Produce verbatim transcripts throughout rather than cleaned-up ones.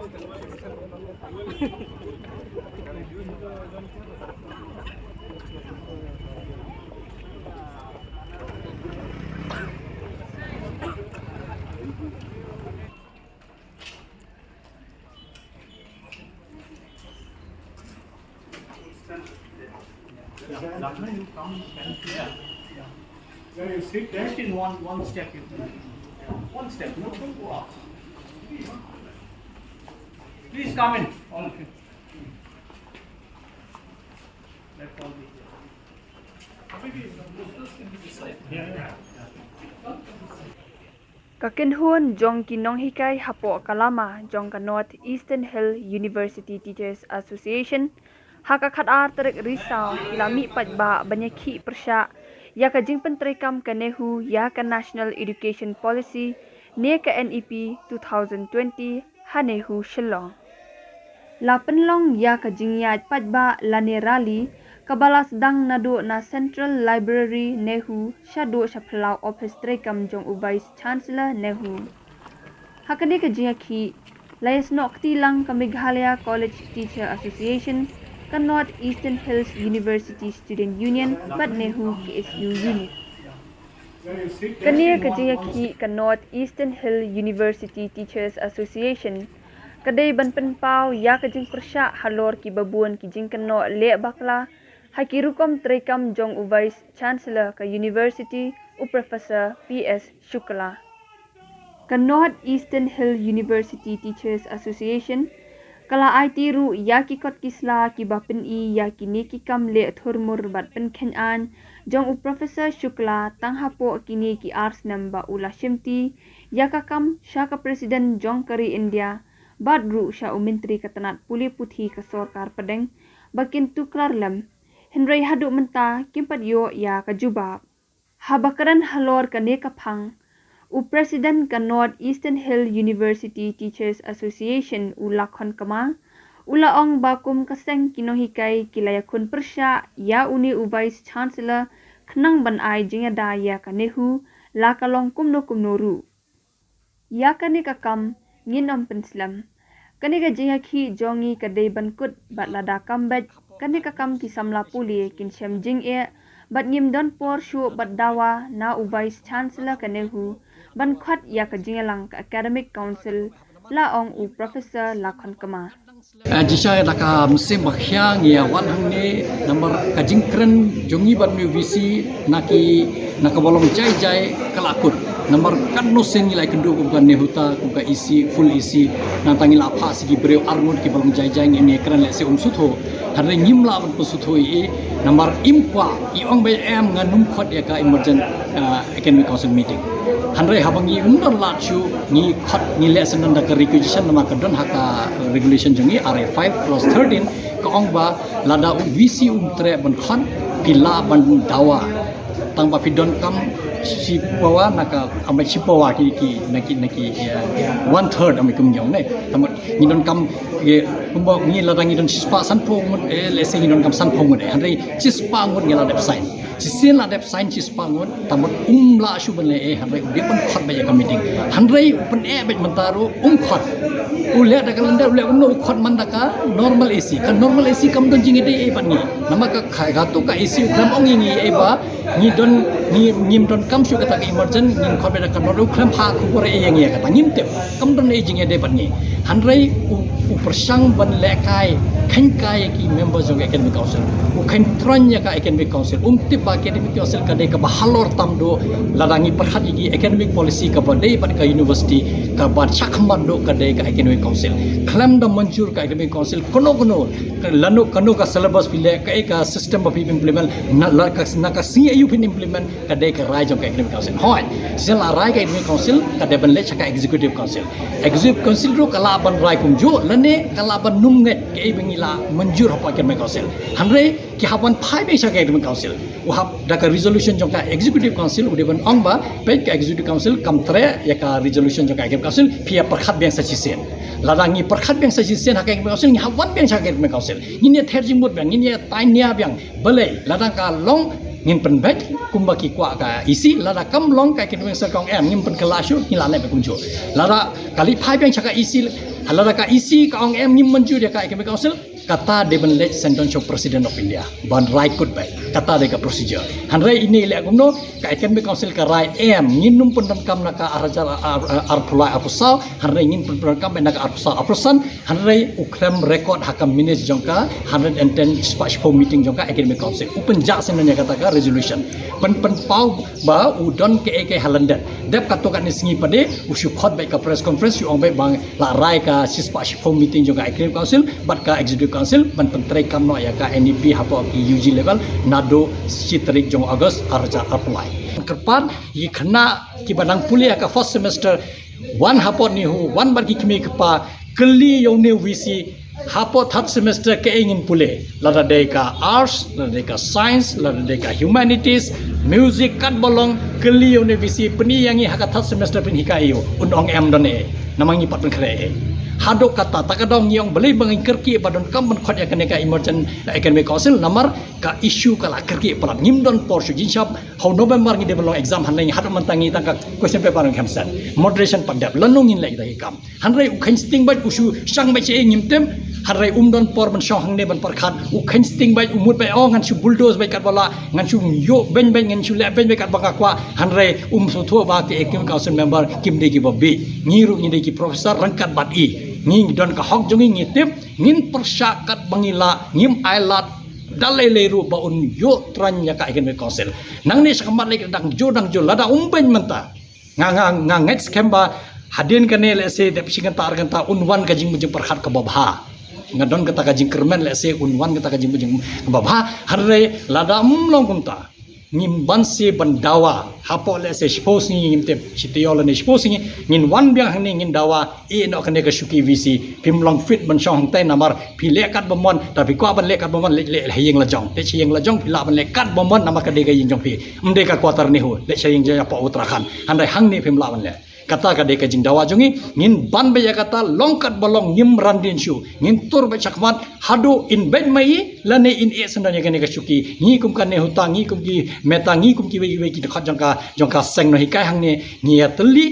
Yeah, Lakshman, you come, stand here. Yeah. Where you sit, just in one, one step you can. Yeah, one step, no, don't go up. Please come in, all of you. Let's all be here. Maybe this can be this side. Yeah, yeah, yeah. Ka kynhun jong ki nonghikai hapoh ka lama jong ka North Eastern Hill University Teachers Association, ha ka khatar tarik Risaw ki la mih paidbah ban ïakhih pyrshah ïa ka jingpyntreikam ka NEHU ïa ka National Education Policy ne ka N E P two thousand twenty ha NEHU Shillong. La pynlong ïa ka jingïaid paidbah lane rally kaba la sdang naduh na Central Library NEHU shaduh sha phyllaw ophis treikam jong u Vice Chancellor NEHU. Ha kane ka jingïakhih la ïasnoh kti lang ka Meghalaya College Teacher Association, ka North Eastern Hills University Student Union bad NEHU K S U Unit. Kane ka jingïakhih ka North Eastern Hill University Teachers Association ka dei ban pynpaw ïa ka jingpyrshah halor kiba bun ki jingkynnoh leh bakla ha ki rukom treikam jong u Vice Chancellor ka University, u Professor P S Shukla. Ka North Eastern Hill University Teachers Association ka la aiti ruh ïa ki kot ki sla kiba pyni ïa kine ki kam leh thurmur bad pynkheiñ aiñ jong u Professor Shukla tang hapoh kine ki ar snem ba u la shimti ïa ka kam sha ka President jong ka ri India, bad ruh sha u Myntri ka tnat pule puthi ka sorkar pdeng ba kin tuklar lem, hynrei haduh mynta kim pat ïoh ïa ka jubab. Haba kren halor kane ka phang, u President ka North Eastern Hill University Teachers Association, u Lakhon Kma, u la ong ba kum ka seng ki nonghikai ki la ïakhun pyrshah ïa une u Vice Chancellor khnang ban ai jingïada ïa ka NEHU la ka long kumno kumno ruh. Ïa kane ka kam ngin ym pynslem. Kane ka jingïakhih jong ngi ka dei ban kut bad lada kam beit, kane ka kam ki samla pule kin shem jingeh bad ngim don por shuh bad dawa na u Vice Chancellor ka NEHU ban khot ïa ka jingïalang ka Academic Council, la ong u Professor Lakhon Kma. Eh, shisha da ka mynsiem ba khia ngi ïa wan hangne, namar ka jingkren jong ngi bad une u V C na ki, na kaba long jai jai ka la kut. Namar katno sien ngi la ïakynduh kum ka NEHUTA, kum ka E C, full E C, nangta ngi la phah sha ki briew arngut kiba long jai jai, ngi ïakren lehse um sngewthuh. Hynrei ngim lah ban pynsngewthuh ei ei, namar im kwah, i ong ba em ngan ym khot ïa ka emergent, eh, Academic Council meeting. Hynrei haba ngi ym don lad shuh, ngi khot, ngi leh sngewdon da ka requisition, namar ka don ha ka regulation jong ngi, R A five clause thirteen, ka ong ba lada u V C um treh ban khot, phi lah ban dawa. Tang ba phi donkam shi pawa na ka, amai shi pawa ki, ki, na ki, na ki, eh, one third amai kum ngi ong ne. Tang ba ngi donkam, eh, kumba ngi lada ngi don shispah sanphew ngut, eh, lehse ngi donkam sanphew ngut, eh. Hynrei shispah ngut ngi la dep sign. Shisien la dep sign shispah ngut, tang ba um lah shuh ban leh, eh, hynrei u dei ban khot beit ïa ka meeting. Hynrei u pyneh beit mynta ruh um khot. U leh da ka lyndet, u leh kumno, u khot man da ka normal A C. Ka normal A C kam don jingïadei ei bad ngi. Namar ka, ka, katu ka A C u khlem ong ïa ngi ei ba ngi don, ngi, ngim donkam shuh kata ka emergent, ngin khot beit da ka normal, u khlem phah khubor ei ïa ngi ïa kata, ngim tip. Kam don ei jingïadei bad ngi. Hynrei u, u pyrshang ban lehkai, kheiñ kai ïa ki member jong ka Academic Council. U kheiñ troiñ ïa ka Academic Council. Um tip ba Academic Council ka dei kaba halor tam duh, lada ngi pyrkhat ïa ki academic policy kaba dei bad ka university, kaba shakhmat duh ka dei ka Academic Council. Khlem da mynjur ka Academic Council kano kano, ka lano kano ka syllabus phi leh, kaei ka system ba phi implement, na la ka, na ka sngi aïu phin implement, ka dei ka rai jong ka Academic Council. Hooid, shisien la rai ka Academic Council, ka dei ban leit sha ka Executive Council. Executive Council ruh ka lah ban rai kumjuh, lane ka lah ban nym ngeit kaei ba ngi la mynjur hapoh Academic Council. Hynrei ki hap ban phai biang sha ka Academic Council. U hap da ka resolution jong ka Executive Council, u dei ban ong ba, peit ka Executive Council kam treh ïa ka resolution jong ka Academic Council, phi ïa pyrkhat biang sa shisien. Lada ngi pyrkhat biang sa shisien ha ka Academic Council, ngi hap wan biang sha ka Academic Council. Ngin ïa ther jingmut biang, ngin ïa tai nia biang. Balei, lada ka long, ngin pynbeit kumba ki kwah ka E C, lada kam long ka Academic Council ka ong em, ngin pynkylla shuh, ngi la leh beit kumjuh. Lada ka leit phai biang sha ka E C, Lada ka E C ka ong em ngim mynjur ïa ka Academic Council, kata dei ban leit send down sha u President of India ban rai kut beit. Kata dei ka procedure. Hynrei ine leh kumno, ka Academic Council ka rai em ngin nym pyndonkam na ka ar hajar arphew lai arphew saw, hynrei ngin pyndonkam beit na ka arphew saw arphew san, hynrei u khlem record ha ka minutes jong ka hundred and ten spah shiphew meeting jong ka Academic Council. U pynjah sien ïa kata ka resolution. Pyn pynpaw ba u don kaei kaei ha London. Dep katto katne sngi pat de u shu khot beit ka press conference, shu ong beit ba la rai ka shispah shiphew meeting jong ka Academic Council bad ka Executive Council ban pyntreikam noh ïa ka N E P hapoh ki U G level naduh shi tarik jong August ar hajar arphew lai. Kyrpad ïa ki khynnah kiba dang pule ha ka first semester, wan hapoh NEHU, wan bad ki kmie ki kpa, kylli ïa une u V C, hapoh third semester kaei ngin pule. Lada dei ka arts, lada dei ka science, lada dei ka humanities, music, katba long, kylli ïa une V C, pyni ïa ngi ha ka third semester phin hikai ïa u. Un ong em don ei. Namar ngi pat pynkhreh ei. Haduh katta, ta ka daw ngi ong balei ba ngin kyrkieh ba donkam ban khot ïa kane ka Emergent Academic Council, namar ka issue ka la kyrkieh palat, ngim don por shuh, jingshah ha u November ngi dei ban long exam, hynrei haduh mynta ngi tang ka question paper ngim send. Moderation pat dep, lano ngin leh kita ki kam. Hynrei u kheiñ sting beit, u shu shang beit shaei ngim tip. Hynrei um don por ban shong hangne ban pyrkhat. U kheiñ sting beit, u mut beit, oh, ngan shu bulldoze beit katba lah, ngan shu ïoh beiñ beit, ngan shu leh beiñ beit katba nga kwah. Hynrei um sngewthuh ba ki Academic Council member kim dei kiba bieit. Ngi ruh ngi dei ki professor ryngkat bad i. Ngi don ka hok jong ngi, ngi tip, ngin pyrshah katba ngi lah, ngim ailad da lei lei ruh ba un ïoh tyrwa ïa ka Academic Council. Nangne shakhmat lei ka dang jur dang jur, lada um beiñ mynta. Nga, nga, nga ngeit skhem ba hadien kane lehse dep shi kynta ar kynta un wan ka jing, jingpyrkhat kaba bha. Nga don kata ka jingkyrmen lehse un wan kata ka jing, jing kaba bha. Hynrei lada um long kumta, ngim banse ban dawa. Hapoh lehse shiphew sngi ngim tip, shi taïew lane shiphew sngi ngin wan biang hangne ngin dawa, eh, noh kane ka shuki V C, phim long fit ban shong hangtai namar phi leh katba mon, ta phi kwah ban leh katba mon, leh, leh ha ïing la jong. Leh sha ïing la jong, phi lah ban leh katba mon namar ka dei ka ïing jong phi. Ym dei ka quarter NEHU, leh sha ïing jong hapoh Uttarakhand. Hynrei hangne phim lah ban leh. Kata ka dei ka jingdawa jong ngi, ngin ban beit ïa kata, long katba long, ngim randien shuh. Ngin tur beit shakhmat haduh in beiñ ma i lane in eh sngewdon ïa kane ka shuki. Ngi kum ka NEHUTA, ngi kum ki MEHUTA, ngi kum kiwei kiwei ki dkhot jong ka, jong ka seng nonghikai hangne, ngi ïatylli,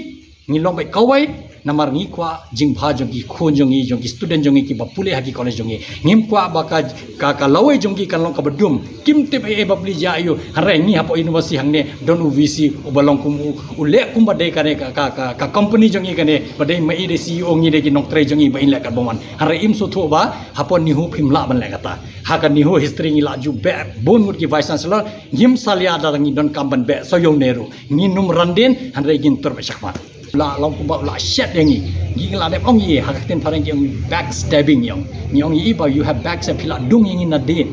ngi long beit kawei, namar ngi kwah jingbha jong ki khun jong ngi, jong ki student jong ngi kiba pule ha ki college jong ngi. Ngim kwah ba ka, ka, ka lawei jong ki kan long kaba dum. Kim tip ei ei ba plie jia aiu. Hynrei ngi hapoh university hangne don u V C uba long kum u, u leh kumba dei kane ka, ka, ka, ka company jong ngi kane, ba dei ma i dei C E O, ngi dei ki nongtrei jong ngi ba in leh katba mon. Hynrei im sngewthuh ba hapoh NEHU phim lah ban leh kata. Ha ka NEHU history ngi la ju beh bun ngut ki vice chancellor, ngim salia da ngi donkam ban beh shuh ïa une ruh. Ngin ym randien, hynrei ngin tur beit shakhmat. La long kumba u la shet ïa ngi. Ngi la dep ong ïa i ha ka ktien phareng ki ong backstabbing ïa ngi. Ngi ong ïa i ba you have backstab, phi la dung ïa ngi nadien.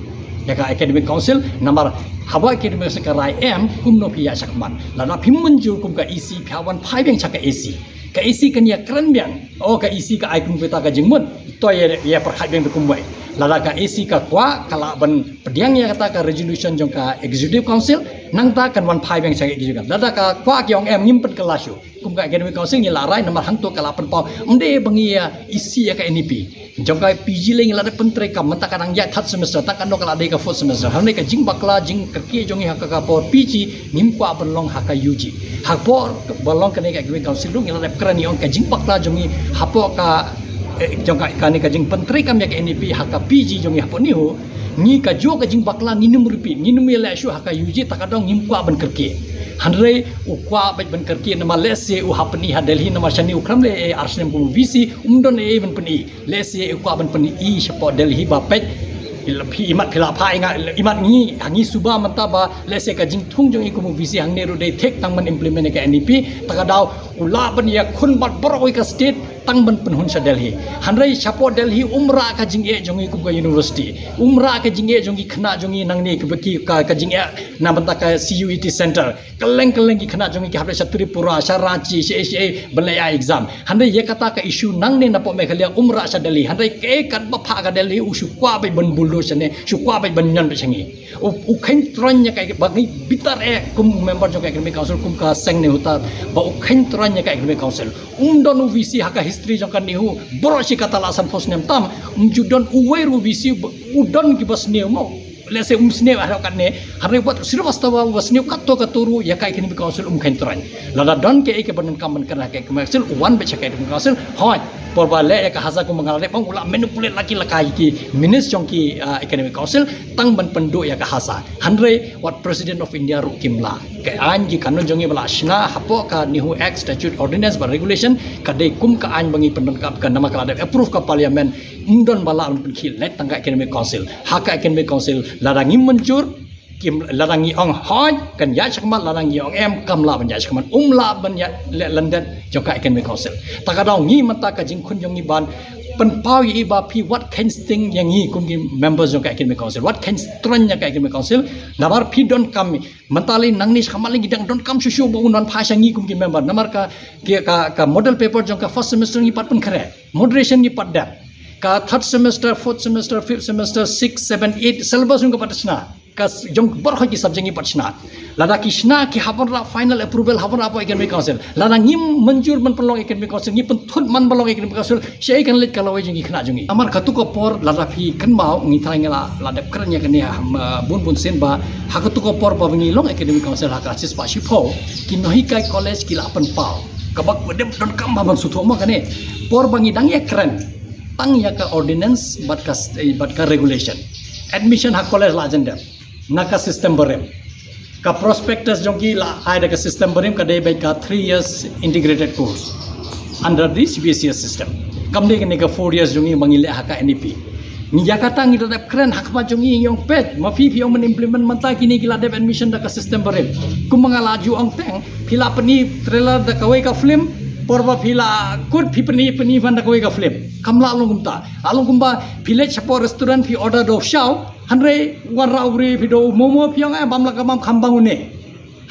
Ïa ka Academic Council namar haba Academic Council ka rai em kumno phi ïa shakhmat. Lada phim mynjur kum ka E C phi hap wan phai biang sha ka A C. Ka A C kan ïa kren biang. Oh, ka A C ka ai kum kita ka jingmut. To ïa, ïa pyrkhat biang da kumwei. Lada ka A C ka kwah ka lah ban pdiang ïa kata ka resolution jong ka Executive Council, nangta kan wan phai biang sha ka Executive Council. Lada ka kwah ki ong em ngim pynkylla shuh. Kum ka Academic Council ngi la rai namar hangto ka la pynpaw. Ym dei ba ngi ïa isi ïa ka N E P. Jong ka P G lei ngi la dep pyntreikam mynta ka dang ïaid third semester, tang katno ka la dei ka fourth semester. Hangne ka jingbakla jingkyrkieh jong ngi ha ka, ka por P G ngim kwah ban long ha ka U G. Ha por ba long kane ka Academic Council ruh ngi la dep kren ïa ka jingbakla jong ngi hapoh ka, eh, jong ka, kane ka jingpyntreikam ïa ka N E P ha ka P G jong ngi hapoh NEHU. Ngi kajuh ka jingbakla ngin ym repeat, ngin ym ïaleh shuh ha ka U G, ta ka daw ngim kwah ban kyrkieh. Hynrei u kwah beit ban kyrkieh namar lehse u hap pyni ha Delhi namar shane u khlem leh ei ei ar snem kum u V C, um don ei ei ban pyni. Lehse u kwah ban pyni shapoh Delhi ba peit. Phi imat phi la phah ïa nga, imat ngi, ha ngi suba mynta ba lehse ka jingthung jong i kum u V C hangne ruh dei thik tang ban implement ïa ka N E P, ta ka daw u lah ban ïakhun bad baroh ïa ka state tang ban pynhun sha Delhi. Hynrei shapoh Delhi um rah ka jingeh jong i kum ka university. Um rah ka jingeh jong i khynnah jong i nangne ka, ka, ka jingeh na bynta ka C U E T center. Kylleng kylleng ki khynnah jong i ki hap leit sha Tripura, sha Ranchi, sha, sha, ban leit ai exam. Hynrei ïa kata ka issue nangne napoh Meghalaya um rah sha Delhi. Hynrei kaei katba phah ka Delhi u shu kwah beit ban bulldoze shane, shu kwah beit ban ñion beit sha ngi. U, u kheiñ tyrwa ïa ka ba ngi bitar eh kum member jong ka Academic Council kum ka seng NEHUTA ba u kheiñ tyrwa ïa ka Academic Council. Um don u V C ha ka history jong ka NEHU baroh shi kata la sanphew snem tam. Um ju don uwei ruh u V C ba u don kiba sniew mo. Lehse um sniew haduh katne, hynrei wat Srivastava uba sniew katto katto ruh ïa ka Academic Council um kheiñ tyrwa. Lada don kaei kaba donkam ban kren ha ka Academic Council, u wan beit sha ka Academic Council, hooid. Por ba leh ïa ka HASA kumba nga la dep ong, u la manipulate la ki laka ïa ki minutes jong ki, ah, Academic Council tang ban pynduh ïa ka HASA. Hynrei wat President of India ruh kim lah. Ka aiñ ki kanun jong ngi ba la shna hapoh ka NEHU Act, Statute, Ordinance bad Regulation, ka dei kum ka aiñ ba ngi pyndonkam ka, namar ka la dep approve ka Parliament. Ym don ba lah ban pynkhih leit tang ka Academic Council. Ha ka Academic Council lada ngim mynjur, kim, lada ngi ong hooid kan ïaid shakhmat, lada ngi ong em kam lah ban ïaid shakhmat. Um lah ban ïaid leh lyndet jong ka Academic Council. Ta ka daw ngi mynta ka jingkhun jong ngi ban pynpaw ïa i ba phi wat kheiñ sting ïa ngi kum ki members jong ka Academic Council, wat kheiñ strong ïa ka Academic Council. Namar phi donkam mynta lei, nangne shakhmat lei ngi dang donkam shuh shuh ba un wan phai sha ngi kum ki member. Namar ka, ki, ka, ka model paper jong ka first semester ngi pat pynkhreh, moderation ngi pat dep. Ka third semester, fourth semester, fifth semester, six, seven, eight, syllabus ngi pat shna. Ka s-, jong baroh ki subject ngi pat shna. Lada ki shna, ki hap ban rah final approval, hap ban rah hapoh Academic Council. Lada ngim mynjur ban pynlong Academic Council, ngi pynthut man ban long Academic Council, shaei kan leit ka lawei jong ngi, khynnah jong ngi. Namar katu ka por lada phi kynmaw, ngi tharai ngi la, la dep kren ïa kane, um, bun bun sien ba ha katu ka por ba ngi long Academic Council ha ka shispah shiphew, ki nonghikai college ki la pynpaw. Kaba dep donkam ba ban sngewthuh mo kane. Por ba ngi dang ïakren tang ïa ka ordinance bad ka, eh, bad ka regulation. Admission ha college la jan dep na ka system barim. Ka prospectus jong ki la ai da ka system barim, ka dei beit ka three years integrated course under the C B S E system. Kam dei kane ka four years jong ngi ba ngi leh ha ka N E P. Ngi ïa kata ngi la dep kren ha khmat jong ngi, ngi ong peit, ma phi phi ong ban implement mynta, kine ki la dep admission da ka system barim. Kumba nga la ju ong teng, phi la pyni trailer da kawei ka film, por ba phi la kut phi pyni, pyni ban da kawei ka film. Kam lah long kumta. La long kumba phi leit shapoh restaurant phi order da u shaw, hynrei wanrah u briew phi da u momo, phi ong eh bam lah ka bam, kham bang une.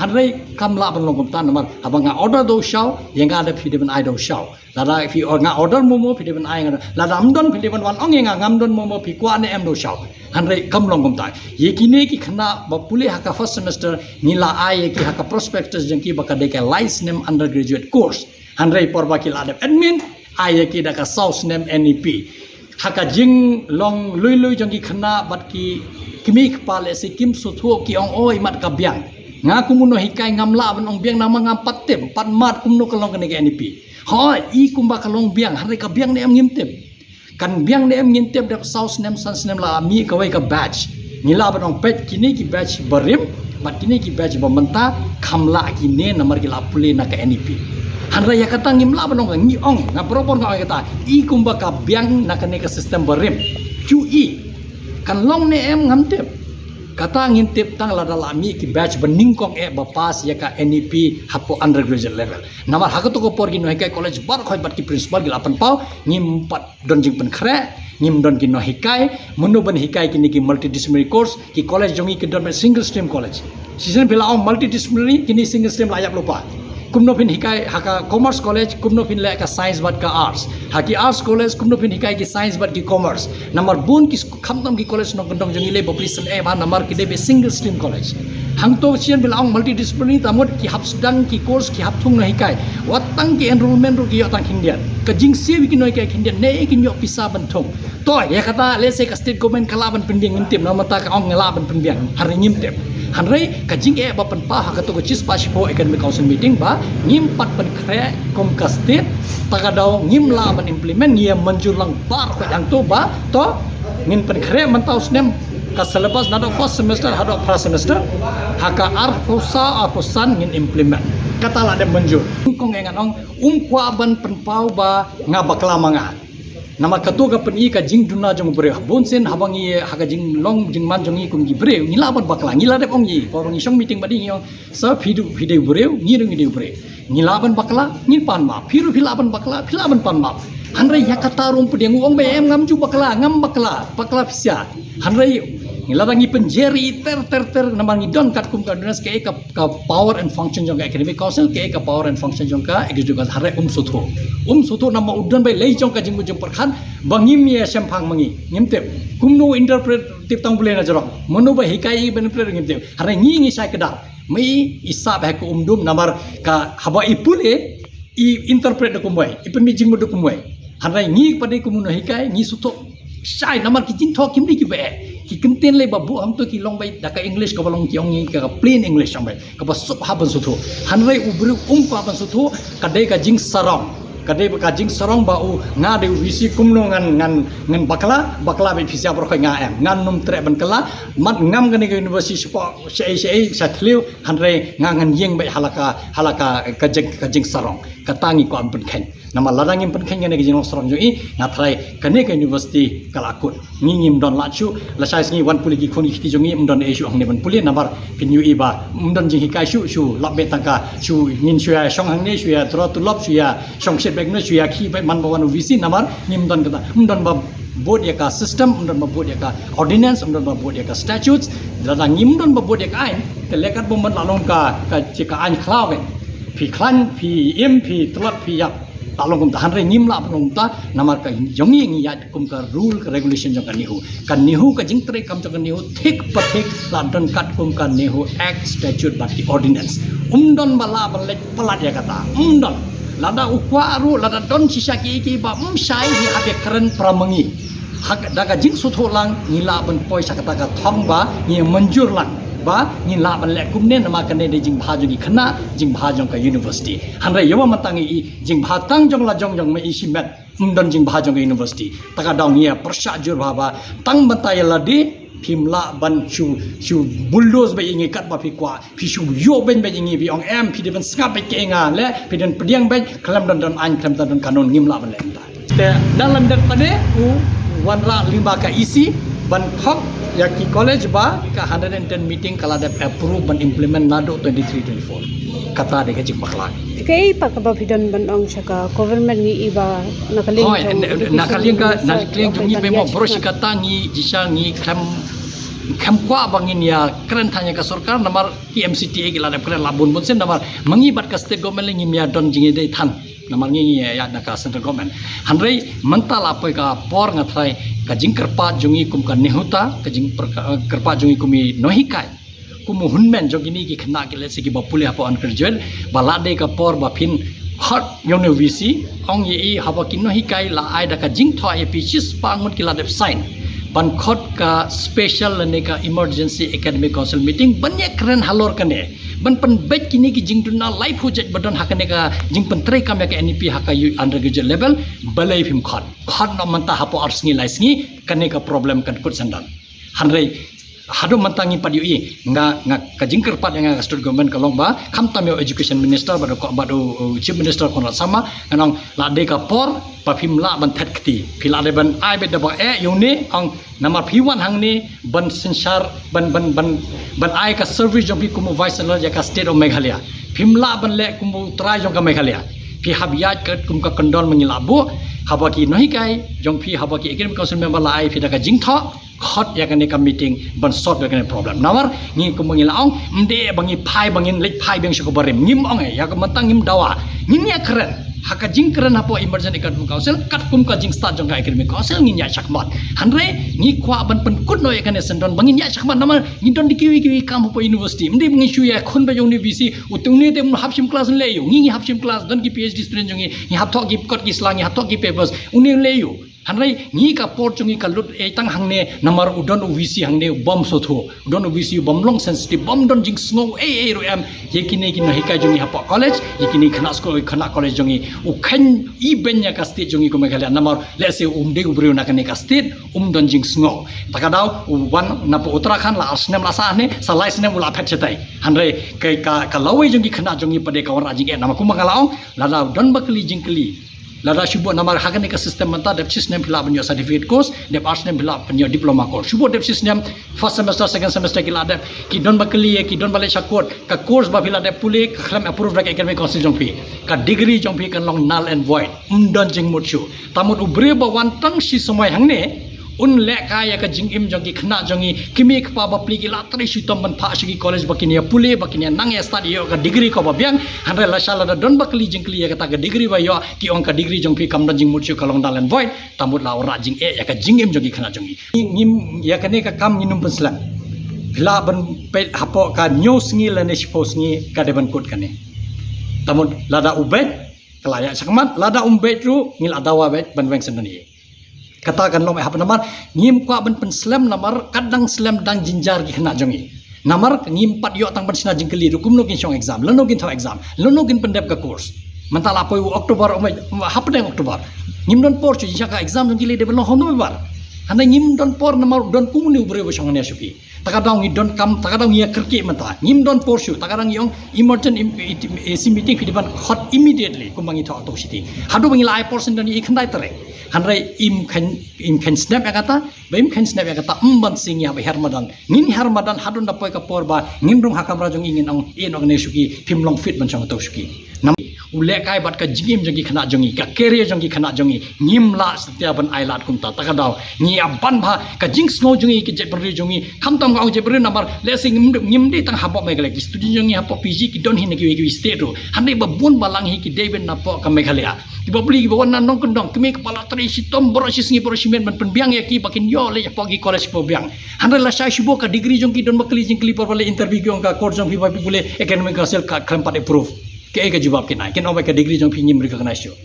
Hynrei kam lah ban long kumta namar haba nga order da u shaw, ïa nga da phi dei ban ai da u shaw. Lada phi or-, nga order momo phi dei ban ai nga da. Lada ym don phi dei ban wan ong ïa nga ngam don momo, phi kwah ne em da u shaw. Hynrei kam long kumta. Ïa kine ki khynnah ba pule ha ka first semester ngi la ai ïa ki ha ka prospectus jong ki ba ka dei ka lai snem undergraduate course. Hynrei por ba ki la dep admit, ai ïa ki da ka saw snem N E P. Ha ka jinglong lui lui jong ki khynnah bad ki kmie kpa lehse kim sngewthuh, ki ong oi mat ka biang. Nga kum u nonghikai ngam lah ban ong biang namar ngam pat tip, pat mad kumno ka long kane ka N E P. Hooid, i kumba ka long biang, hynrei ka biang ne em ngim tip. Kan biang ne em ngim tip, dep saw snem san snem la mih kawei ka batch. Ngi lah ban ong peit kine ki batch barim bad kine ki batch ba mynta kham lah kine namar ki la pule na ka N E P. Hynrei ïa kata ngim lah ban ong, ngi ong, nga bor bor nga ong ïa kata, i kumba ka biang na kane ka system barim. Q E kan long ne em ngam tip. Kata ngin tip tang lada la mih ki batch ba nyngkong eh ba pass ïa ka N E P hapoh undergraduate level. Namar ha katu ka por ki nonghikai college baroh khoit bad ki principal ki la pynpaw, ngim pat don jingpynkhreh, ngim don ki nonghikai, mano ban hikai kine ki multidisciplinary course, ki college jong ngi ki don beit single stream college. Shisien phi la ong multidisciplinary, kine single stream la ïap lypa. Kumno phin hikai ha ka commerce college, kumno phin leh ka science bad ka arts. Ha ki arts college, kumno phin hikai ki science bad ki commerce. Namar bun ki sk-, khamtam ki college nongkyndong jong ngi lei ba phi sngewthuh eh ba namar ki dei beit single stream college. Hangto shisien phi la ong multidisciplinary, ta mut ki hap sdang ki course, ki hap thung nonghikai. Wat tang ki enrollment ruh ki ïoh tang khyndiat. Ka jingsiew ïa ki nonghikai khyndiat, ne kin ïoh pisa ban thung. To, ïa kata lehse ka state government ka lah ban pynbiang, ngim tip, namar ta ka ong nga lah ban pynbiang, hynrei ngim tip. Hynrei ka jingeh ba pynpaw ha katu ka shispah shiphew Academic Council meeting ba ngim pat pynkhreh kum ka state, ta ka daw ngim lah ban implement, ngi ïa mynjur lang baroh khoit hangto ba to ngin pynkhreh mynta u snem ka syllabus naduh first semester haduh first semester, ha ka arphew saw arphew san ngin implement. Kata la dep mynjur. Kong eh ngan ong um kwah ban pynpaw ba nga bakla ma nga. Namar katu ka pyni ka jingduna jong u briew. Bun sien haba ngi ha ka jinglong jingman jong ngi kum ki briew, ngi lah ban bakla, ngi la dep ong ïa i. Por ba ngi shong meeting bad i ngi ong, sir, phi dei, phi dei u briew, ngi ruh ngi dei u briew. Ngi lah ban bakla, ngin pan map. Phi ruh phi lah ban bakla, phi lah ban pan map. Hynrei ïa kata ruh um pdiang, u ong ba em ngam ju bakla, ngam bakla, bakla phi sha. Hynrei ngi lada ngi pynjer ïa i ter ter ter namar ngi don katkum ka ordinance, kaei ka, ka power and function jong ka Academic Council, kaei ka power and function jong ka Executive Council, hynrei um sngewthuh. Um sngewthuh namar u don ba lei jong ka jingmut jingpyrkhat ba ngim ïa shemphang ma ngi, ngim tip. Kumno interpret, tip tang U Blei na jrong. Mano ba hikai i ban interpret ngim tip. Hynrei ngi ngi shai kdar. Ma i i sah ba ha ka um dum namar ka haba i pule i interpret da kumwei, i pynmih jingmut da kumwei. Hynrei ngi pat dei kum u nonghikai, ngi sngewthuh shai namar ki jingthoh kim dei kiba eh. Ki kyntien lei ba buh hangto ki long beit da ka English kaba long, ki ong ïa ka plain English ong beit, kaba suk ha ban sngewthuh. Hynrei u briew um kwah ban sngewthuh, ka dei ka jingsarong. Ka dei ba ka jingsarong ba u nga dei u V C kumno ngan ngan ngan bakla bakla bad pisa baroh nga em ngan nym treh ban kala mat ngam kane ka university shapoh shaei shaei sha thliew hynrei nga ngan ïeng bad halaka halaka ka jing ka jingsarong. Kata ngi kwah ban pynkheiñ. Namar lada ngim pynkheiñ kane ka jinglong sarong jong i nga tharai kane ka university ka la kut. Ngi ngim don lad shuh, lashai sngi wan pule ki khun ki kti jong ngi, ym don ei shuh hangne ban pule, namar phin ïohi ba ym don jinghikai shuh, shu lap beit tang ka, shu ngin shu ïa shong hangne, shu ïa draw tulop, shu ïa shong shit beit ne, shu ïa khih beit man ba wan u V C, namar ngim don kata, ym don ba bud ïa ka system, ym don ba bud ïa ka ordinance, ym don ba bud ïa ka statutes, lada ngim don ba bud ïa ka aiñ, te leh katba mut la long ka, ka, ka aiñ khlaw kan. Phi khlaiñ, phi im, phi tlot, phi ïap. La long kumta, hynrei ngim lah ban long kumta, namar ka jong ngi ngi ïaid kum ka rule ka regulation jong ka NEHU. Ka NEHU ka jingtrei kam jong ka NEHU thik pa thik la don katkum ka NEHU Act, Statute bad ki ordinance. Um don ba lah ban leit palat ïa kata. Um don. Lada u kwah ruh, lada don shisha ki ki ba um shai hi hap ïa kren para ma ngi. Hak da ka jingsngewthuh lang ngi lah ban poi sha kata ka thong ba ngi mynjur lang ba ngi lah ban leh kumne namar kane dei jingbha jong ki khynnah, jingbha jong ka university. Hynrei ïa ba mynta ngi i jingbha tang jong la jong jong ma i shimet. Ym don jingbha jong ka university. Ta ka daw ngi ïa pyrshah jur bha ba tang mynta ïa lade phim lah ban shu shu bulldoze ba ïa ngi katba phi kwah. Phi shu ïoh beiñ bad ïa ngi phi ong em phi dei ban sngap bad ka ïa nga le phi dei ban pdiang bad khlem don don aiñ khlem don don kanun ngim lah ban leh mynta. Te dang lyndet pat de u wanrah lyngba ka E C ban thok ïa ki college ba ka hundred and ten meeting ka la dep approve ban implement naduh twenty three twenty four. Kata de ka jingbakla. Te kaei pat kaba phi don ban ong sha ka government ngi i ba na ka liang jong na ka liang ka na ka liang jong ngi ba mo bro shi kata ngi jisha ngi khlem khlem kwah ba ngin ïa kren than ïa ka sorkar namar ki M C T A ki la dep kren la bun bun sien namar ma ngi bad ka state government la ngim ïa don jingïadei than namar ngi ngi ïa na ka central government. Hynrei mynta la poi ka por nga tharai ka jingkyrpad jong ngi kum ka NEHUTA ka jingkyrpad jong ngi kum i nonghikai kum u hynmen jong kine ki khynnah ki lehse kiba pule hapoh undergraduate ba la dei ka por ba phin khot ïa une u V C ong ïa i haba ki nonghikai la ai da ka jingthoh ïa phi shispah ngut ki la dep sign ban khot ka special lane ka emergency academic council meeting ban ïa kren halor kane ban pynbeit kine ki jingduna laiphew jait ba don ha kane ka jingpyntreikam ïa ka N E P ha ka undergraduate level. Balei phim khot khot noh mynta hapoh ar sngi lai sngi kane ka problem kan kut syndon. Hynrei haduh mynta ngi pat ïohi nga nga ka jingkyrpad ïa nga ka state government ka long ba khamtam ïa u education minister bad u chief minister Conrad Sangma ngan ong la dei ka por ba phim lah ban thet kti phi la dei ban ai beit da ba eh ïa une ong namar phi wan hangne ban synshar ban ban ban ban ai ka service jong phi kum u vice chancellor ïa ka state of Meghalaya. Phim lah ban leh kum u trai jong ka Meghalaya. Phi hap ïaid kat kum ka kyndon ma ngi la buh haba ki nonghikai jong phi haba ki academic council member la ai phi da ka jingthoh khot ïa kane ka meeting ban sort ïa kane problem. Namar ngi kum ngi la ong ym dei ba ngi phai ba ngin leit phai biang sha ka barim ngim ong ïa ka mynta ngim dawa ngin ïa kren ha ka jingkren hapoh emergent academic council katkum ka jingstad jong ka academic council ngin ïa shakmat. Hynrei ngi kwah ban pynkut noh ïa kane syndon ba ngin ïa shakmat namar ngi don da kiwei kiwei kam hapoh university ym dei ba ngin shu ïa khun ba jong university u te une te hap shim class le ïa ngi ngi hap shim class don ki P H D student jong ngi ngi hap thoh ki kot ki sla ngi hap thoh ki papers une le ïa Hynrei ngi ka por jong ngi ka lut ei tang hangne namar u don u V C hangne u bym sngewthuh, u don u V C u bym long sensitive, bym don jingsngew ei ei ruh em ïa kine ki nonghikai jong ngi hapoh college, ïa kine ki khynnah skul, khynnah college jong ngi. U kheiñ i beiñ ïa ka state jong ngi kum Meghalaya namar lehse um dei u briew na kane ka state um don jingsngew. Ta ka daw u wan na pdeng Uttarakhand la ar snem la sah ne, sa lai snem u la phet shatai. Hynrei ka ka lawei jong ki khynnah jong ngi pat de ka wanrah jingeh namar kumba nga la ong lada u don ba kylli jingkylli. Lada shu bud namar ha kane ka system mynta dep shisnem phi lah ban ïoh certificate course, dep ar snem phi lah ban ïoh diploma course. Shu bud dep shisnem first semester, second semester ki lah dep, ki don ba kylli, ki don ba leit sha court, ka course ba phi lah dep pule ka khlem approve da ka academic council jong phi. Ka degree jong phi kan long null and void. Ym don jingmut shuh. Te mut u briew ba wan tang shi samoi hangne un lehkai ïa ka jingim jong ki khynnah jong ngi, ki mei ki pa bapli ki lah trei shitom ban phah sha ki college ba kin ïa pule, ba kin ïa nang ïa stad ïoh ka degree kaba biang. Hynrei lashai lada don ba kylli jingkylli ïa kata ka degree ba ïoh, ki ong ka degree jong phi kam don jingmut shuh, ka long null and void. Te mut la wanrah jingeh ïa ka jingim jong ki khynnah jong ngi. Ngim ïa kane ka kam ngin ym pynslem. Phi lah ban peit hapoh ka hynñiew sngi lane shiphew sngi ka dei ban kut kane. Te mut lada u beit ka la ïa shakmat, lada um beit ruh ngi la dawa beit ban weng sngewdon ïa. Kata kan long eh hap namar ngim kwah ban pynslem namar kat dang slem dang jynjar ki khynnah jong ngi. Namar ngim pat ïoh tang ban shna jingkylli ruh kumno kin shong exam, lano kin thoh exam, lano kin pyndep ka course. Mynta la poi u October, um, hapdeng October. Ngim don por shuh, jingshah ka exam jong ki lei dei ban long ha November. Hynrei ngim don por namar don kumne u briew ba shong hangne shuh ki. Ta ka daw ngi donkam, ta ka daw ngi ïa kyrkieh mynta. Ngim don por shuh, ta ka daw ngi ong emergent im-, i-, i-, meeting phi dei ban khot immediately kumba ngi thoh ha Tokshithi. Haduh ba ngi la ai por shen don i khyndai tarik. Hynrei im kheiñ, im kheiñ snap ïa kata, ba im kheiñ snap ïa kata, ym ban sing ïa ba hiar madan. Ngin hiar madan haduh da poi ka por ba ngin rung ha kamra jong ngi ngin ong, ïa, nong ne shuh ki, phim long fit ban shong ha Tokshithi. Namar u lehkai bad ka jingim jong ki khynnah jong ngi, ka career jong ki khynnah jong ngi, ngim lah satia ban ai lad kumta. Ta ka daw ngi ïa ban bha ka jingsngew jong ngi, ki jaitbynriew jong ngi, khamtam ka ong jaitbynriew namar lehse ngim, ngim dei tang hapoh Meghalaya, ki student jong ngi hapoh Fiji ki don hi na kiwei kiwei state ruh. Hynrei ba bun balang hi ki dei ban napoh ka Meghalaya. Kiba plie, kiba wan na nongkyndong, kmie kpa la trei shitom baroh shi sngi baroh shi miet ban pynbiang ïa ki ba kin ïoh leit hapoh ki college ba biang. Hynrei lashai shibun ka degree jong ki don ba kylli jingkylli por ba leit interview ki ong ka course jong phi ba phi pule academic council ka khlem pat approve. Kaei ka jubab kin ai? Kin ong ba ka degree jong phi ngim recognize shuh.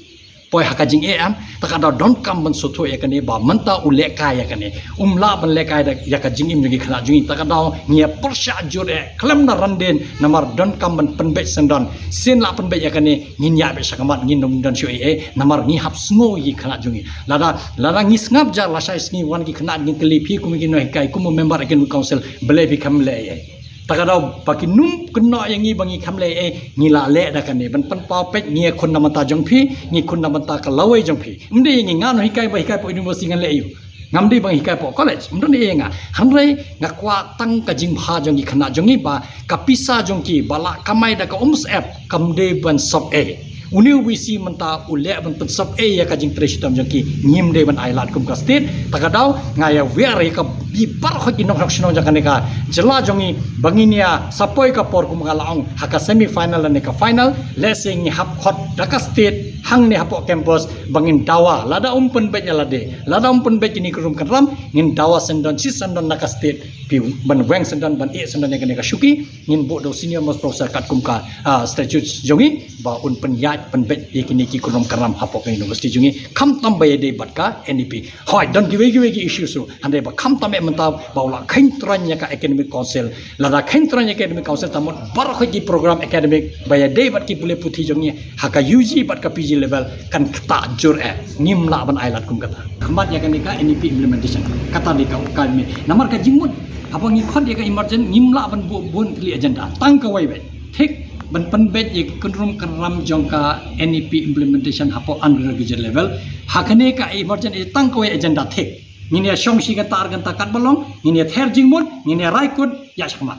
Poi ha ka jingeh em, ta ka daw donkam ban sngewthuh ïa kane ba mynta u lehkai ïa kane. Um lah ban lehkai da ïa ka jingim jong ki khynnah jong ngi, ta ka daw ngi ïa pyrshah jur eh khlem da randien namar donkam ban pynbeit shen don. Shen lah pynbeit ïa kane ngin ïa beit shakhmat, ngin ym don shuh ei ei namar ngi hap sngew ïa ki khynnah jong ngi. Lada, lada ngi sngap jar lashai sngi wan ki khynnah ngin kylli phi kum ki nonghikai, kum u member academic council, balei phi khlem leh ei ei? Ta ka daw ba kin ym kynnoh ïa ngi ba ngi khlem leh ei ei, ngi la leh da kane ban pynpaw peit ngi ïa khun na bynta jong phi, ngi khun na bynta ka lawei jong phi. Ym dei ïa ngi, nga nonghikai ba hikai hapoh university ngan leh aïu? Ngam dei ban hikai hapoh college, ym don ei ei ïa nga. Hynrei nga kwah tang ka jingbha jong ki khynnah jong ngi ba ka pisa jong ki ba la kamai da ka umsyep kam dei ban sop ei. Une u VC mynta u leh ban pynsop ei ïa ka jingtrei shitom jong ki, ngim dei ban ai lad kum ka state. Ta ka daw nga ïa wer ïa ka bynta baroh ki nonghok shnong jong kane ka jylla jong ngi ba ngin ïa sa poi ka por kum nga la ong ha ka semi final lane ka final, lehse ngi hap khot da ka state hangne hapoh campus ba ngin dawa, lada um pynbeit ïa lade, lada um pynbeit kine ki kynrum kynram, ngin dawa shen don shi shen don na ka state, phi ban weng shen don, ban ïeh shen don ïa kane ka shuki. Ngin buh da u senior most professor katkum ka, ah, statute jong ngi ba un pynïaid pynbeit ïa kine ki kynrum kynram hapoh ka university jong ngi, khamtam ba ïadei bad ka NEP. Hooid, don kiwei kiwei ki issue shuh, hynrei ba khamtam eh mynta ba u la kheiñ tyrwa ïa ka academic council. Lada kheiñ tyrwa ïa ka academic council, ta mut baroh ki program academic ba ïadei bad ki pule puthi jong ngi ha ka UG bad ka PG level kan ktah jur eh. Ngim lah ban ai lad kum kata. Khmat ïa kane ka NEP implementation, kata dei ka, ka mih. Namar ka jingmut haba ngi khot ïa ka emergent, ngim lah ban buh bun tylli agenda, tang kawei beit. Thik, ban pynbeit ïa ki kynrum kynram jong ka NEP implementation hapoh undergraduate level. Ha kane ka emergent tang kawei agenda, thik. Ngin ïa shong shi kynta ar kynta katba long, ngin ïa ther jingmut, ngin ïa rai kut, ïa shakhmat.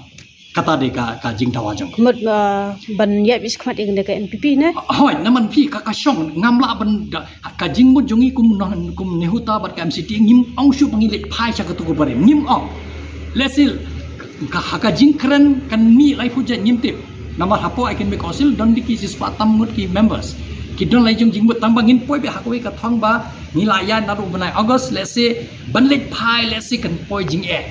Kata dei ka, ka jingdawa jong ngi. Mut, ah, ban ïa bishkhmat ïa kane ka NEP ne? Hooid, namar phi ka, ka shong, ngam lah ban da, ka jingmut jong ngi kum noh, kum NEHUTA bad ka MCT, ngim ong shuh ba ngi leit phai sha katu ka barim, ngim ong. Lehse ka, ha ka jingkren kan mih laiphew jait ngim tip. Namar hapoh academic council don dei ki shispah tam ngut ki members. Ki don la jong jingmut, tang ba ngin poi beit ha kawei ka thong ba ngi la ïaid naduh u bnai August, lehse ban leit phai, lehse kan poi jingeh.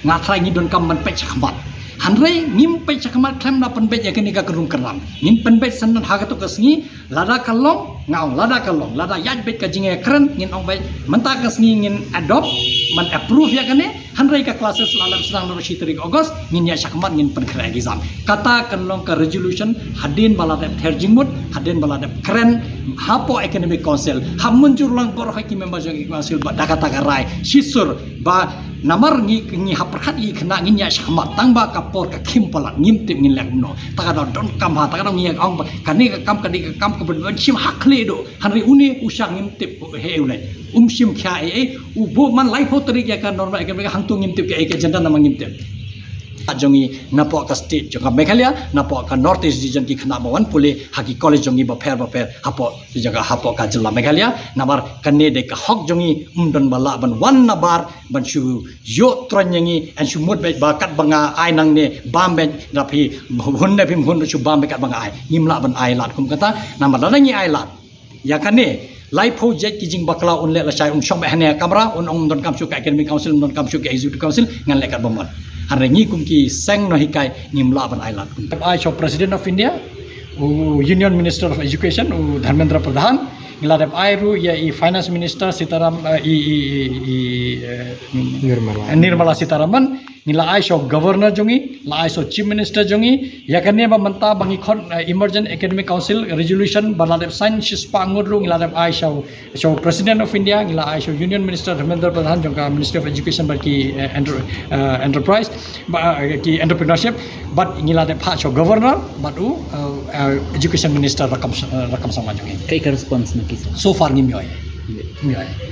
Nga tharai ngi donkam ban peit shakhmat. Hynrei ngim peit shakhmat khlem da pynbeit ïa kane ka kynrum kynram. Ngin pynbeit shen don ha katu ka sngi, lada ka long, nga ong lada ka long, lada ïaid beit ka jingeh kren, ngin ong beit mynta ka sngi ngin adopt, ban approve ïa kane. Hynrei ka classes la lem sdang naduh shi tarik August, ngin ïa shakhmat, ngin pynkhreh exam. Kata kan long ka resolution, hadien ba la dep ther jingmut, hadien ba la dep kren hapoh academic council, ha mynjur lang baroh ki member jong ki council, ba da kata ka rai shisur ba namar ngi, ngi hap pyrkhat ïa ki khynnah, ngin ïa shakhmat, tang ba ka por ka khim palat, ngim tip ngin leh kumno. Ta ka daw donkam ha, ta ka daw ngi ïa ong ba kane ka kam, kane ka kam kaba ban shim ha khlieh duh. Hynrei une u sha ngim tip, he, u leh, um shim khia ei ei, u buh man laiphew tarik ïa ka normal academic, hangto ngim tip kaei ka agenda namar ngim tip. Jong ngi napoh ka state jong ka Meghalaya, napoh ka North East region, ki khynnah ba wan pule ha ki college jong ngi bapher bapher hapoh jaka, hapoh ka jylla Meghalaya. Namar kane dei ka hok jong ngi, um don ba lah ban wan nabar ban shu ïoh tyrwa ïa ngi, yn shu mut beit ba katba nga ai nangne bam beit, da phi hun ne phim hun, shu bam beit katba nga ai. Ngim lah ban ai lad kum kata. Namar lada ngi ai lad ïa kane, laiphew jait ki jingbakla un leh lashai, un shong beit hangne ha kamra, un ong ym donkam shuh ka academic council, ym donkam shuh ka executive council, ngan leh katba mon. Hynrei ngi kum ki seng nonghikai ngim lah ban ai lad kum. Ai sha u President of India, u Union Minister of Education, u Dharmendra Pradhan, Ngi la dep ai ruh ïa i Finance Minister Sitaram, eh, i, i, i, i, eh, Nirmala. Nirmala Sitharaman, ngi la ai sha u Governor jong ngi, la ai sha u Chief Minister jong ngi, ïa kane ba mynta ba ngi khot, eh, Emergent Academic Council resolution ba la dep sign shispah ngut ruh ngi la dep ai sha u, sha u President of India, ngi la ai sha u Union Minister Dharmendra Pradhan jong ka Ministry of Education bad ki, eh, enter-, eh, enterprise, ba, eh, ki entrepreneurship, bad ngi la dep phah sha u Governor bad u, eh, eh, Education Minister Rakkam, eh, Rakkam Sangma jong ngi. Kaei ka response na ki, sir? So far ngim ïohi. Ngim ïohi.